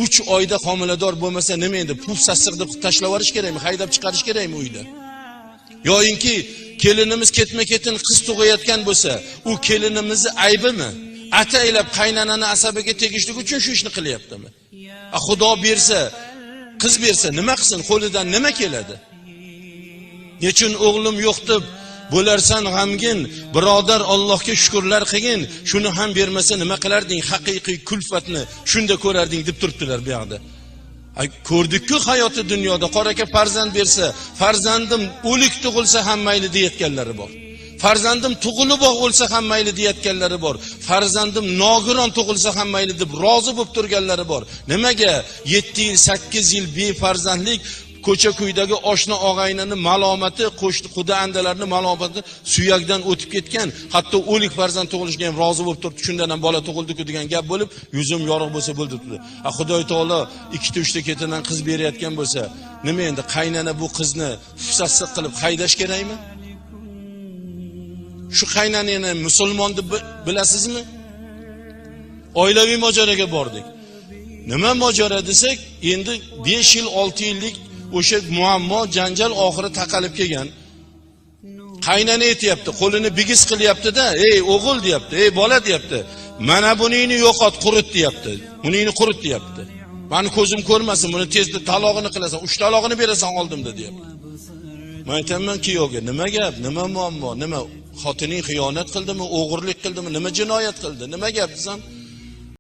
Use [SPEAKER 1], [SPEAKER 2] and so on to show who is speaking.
[SPEAKER 1] 3 oyda homilador bo'lmasa nima endi puf sassiq deb tashlab yuborish kerakmi, haydab chiqarish kerakmi uyda? Yoyinki kelinimiz ketma-ketin qiz tug'ayotgan bo'lsa, u kelinimizni aybimi? Ataylab qaynonani asabiga tegishlik uchun shu ishni qilyaptimi? A Xudo bersa, qiz bersa nima qilsin, qo'lidan nima keladi? Nechun o'g'lim yo'q deb bo'larsan g'amgin, birodar Allohga shukrlar qilgin, shuni ham bermasa nima qilarding, haqiqiy kulfatni shunda ko'rarding deb turibdilar bu yoqda. Ko'rdik-ku hayoti dunyoda qora aka farzand bersa, farzandim o'lik tug'ilsa ham mayli deyotganlari bor. Farzandim tug'iliboq o'lsa ham mayli deyotganlari bor. Farzandim nogiron tug'ilsa ham mayli deb rozi bo'lib turganlari bor. Nimaga 7 yil, 8 yil befarzandlik, ko'cha ko'ydagi oshna og'aynini malomati, qo'shni quda andalarning malomati suyakdan o'tib ketgan, hatto o'lik farzand tug'ilishiga ham rozi bo'lib turibdi, shundan ham bola tug'ildi-ku degan gap bo'lib, yuzim yorug' bo'lsa bo'ldi debdi. A Xudoy taolo 2ta 3ta ketidan qiz berayotgan bo'lsa, nima endi qaynana bu qizni sassiq qilib haydash kerakmi? Shu qaynanani musulmon deb bilasizmi? Oilaviy mojaroga bordik. Nima mojaro desak, endi 5 yil, 6 yillik o'sha muammo, janjal oxiri taqalib kelgan. Qaynana aytyapti, qo'lini bigiz qilyapti-da, "Ey o'g'il" deyapti, "Ey bola" deyapti. "Mana buningni yo'qot, qurit" deyapti. Buningni qurit deyapti. Mani ko'zim ko'rmasin, buni tezda talog'ini qilasan, 3 talog'ini berasan oldimda deyapti. Men aytaman kuyovga, nima gap, nima muammo, nima xotining xiyonat qildimi, o'g'irlik qildimi, nima jinoyat qildi, nima gap desam,